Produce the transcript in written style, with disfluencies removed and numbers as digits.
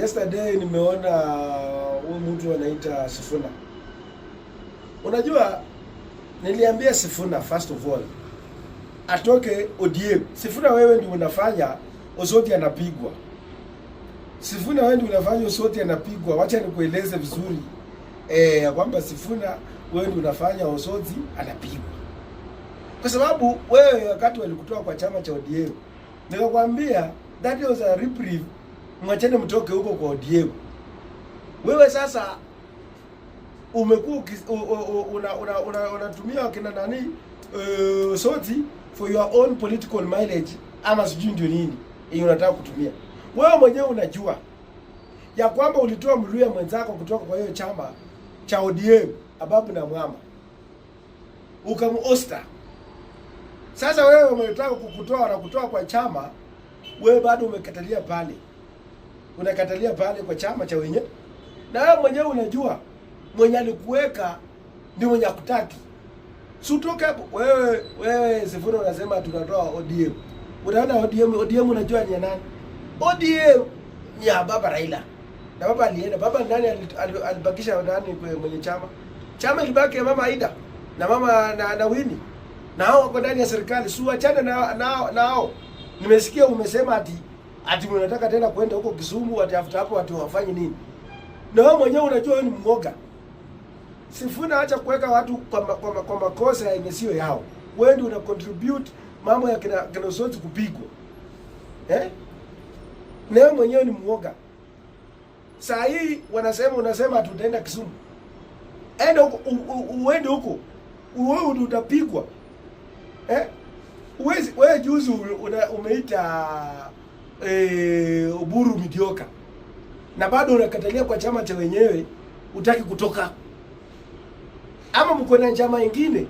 Yesterday nimeona huyu mtu anaita Sifuna. Unajua niliambia Sifuna first of all atoke ODM. Sifuna, wewe ndio unafanya Osoti anapigwa. Sifuna, wewe ndio unafanya Osoti anapigwa. Wacha nikueleze vizuri ya kwamba Sifuna, wewe ndio unafanya Osoti anapigwa, kwa sababu wewe wakati walikutoa kwa chama cha ODM nikakwambia that was a reprieve, mwachane mtoke huko kwa ODM. Wewe sasa umekuwa unatumia wakina nani, Osoti for your own political mileage, ama sijui ndio nini yenye unataka kutumia. Wewe mwenyewe unajua ya kwamba ulitoa Mluya mwenzako kutoka kwa hiyo chama cha ODM, Ababu Namwamba, ukamuosta. Sasa wewe umetaka kukutoa na kutoa kwa chama, wewe bado umekatalia pale, unakatalia pale kwa chama cha wenye, na wewe mwenyewe unajua mwenye alikuweka ni mwenye akutaki. Si utoke hapo wewe. Wewe Sifuna unasema tunatoa ODM. Unaona ODM, ODM unajua ni ya nani? ODM ni ya baba Raila. Na baba alienda, baba nani alibakisha nani mwenye chama? Chama ilibaki ya mama Aida na mama na Winnie. Na hao wako ndani ya serikali, si wachane na hao. Nimesikia umesema ati mnataka tena kwenda huko Kisumu, ati after hapo ati wafanye nini? Na wewe mwenyewe unajua wewe ni mwoga. Sifuna, acha kuweka watu kwa makosa yenye sio yao. Wewe ndio una contribute mambo ya kina Osoti kupigwa. Eh? Na wewe mwenyewe ni mwoga. Saa hii wanasema, unasema tutaenda Kisumu. Enda huko, uende huko. Wewe ndio utapigwa. Eh? Uwezi wewe juzi umeita Oburu mediocre. Na bado unakatalia kwa chama cha wenyewe, utaki kutoka. Ama mko na njama ingine?